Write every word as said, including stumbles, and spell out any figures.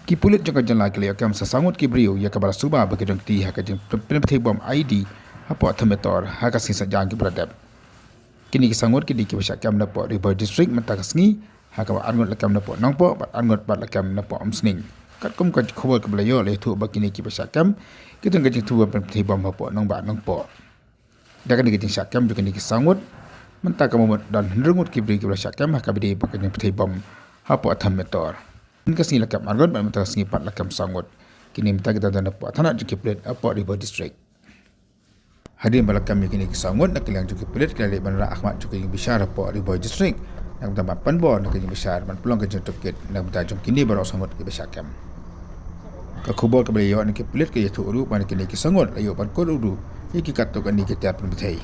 Ki pulit jong ka jylla ki la ïoh kem sa saw ngut ki briew ïa kaba la suba ba ki don kti ha ka jingpynpthei bom I E D hapoh Themmetor ha ka sngi Saitjaiñ kaba la dep. Kine ki saw ngut ki dei kiba shah kem napoh Ri Bhoi District mynta ka sngi, ha kaba ar ngut la kem napoh Nongpoh bad ar ngut pat la kem napoh Umsning. Katkum ka khubor kaba la ïoh, la ïathuh ba kine kiba shah kem ki don ka jingthmu ban pynpthei bom hapoh Nongbah Nongpoh. Da kane ka jingshah kem jong kine ki saw ngut, mynta ka mut don hynriew ngut ki briew kiba la shah kem ha kaba ïadei bad ka jingpynpthei bom hapoh Themmetor. Hynne ka sngi la kem ar ngut bad mynta ka sngi pat la kem saw ngut. Kine mynta ki dang don hapoh thanat jong ki pulit hapoh Ri Bhoi District. Hadien ba la kem ïa kine ki saw ngut, na ka liang jong ki pulit ki la leit ban rah ha khmat jong ka ïingbishar hapoh Ri Bhoi District na ka bynta ban pynbor na ka ïingbishar ban pynlong ka jingtohkit na ka bynta jong kine baroh saw ngut kiba shah kem. Ka khubor kaba la ïoh na ki pulit ka ïathuh ruh ba na kine ki saw ngut la ïoh ban kut ruh ïa ki katto katne ki tiar pynpthei.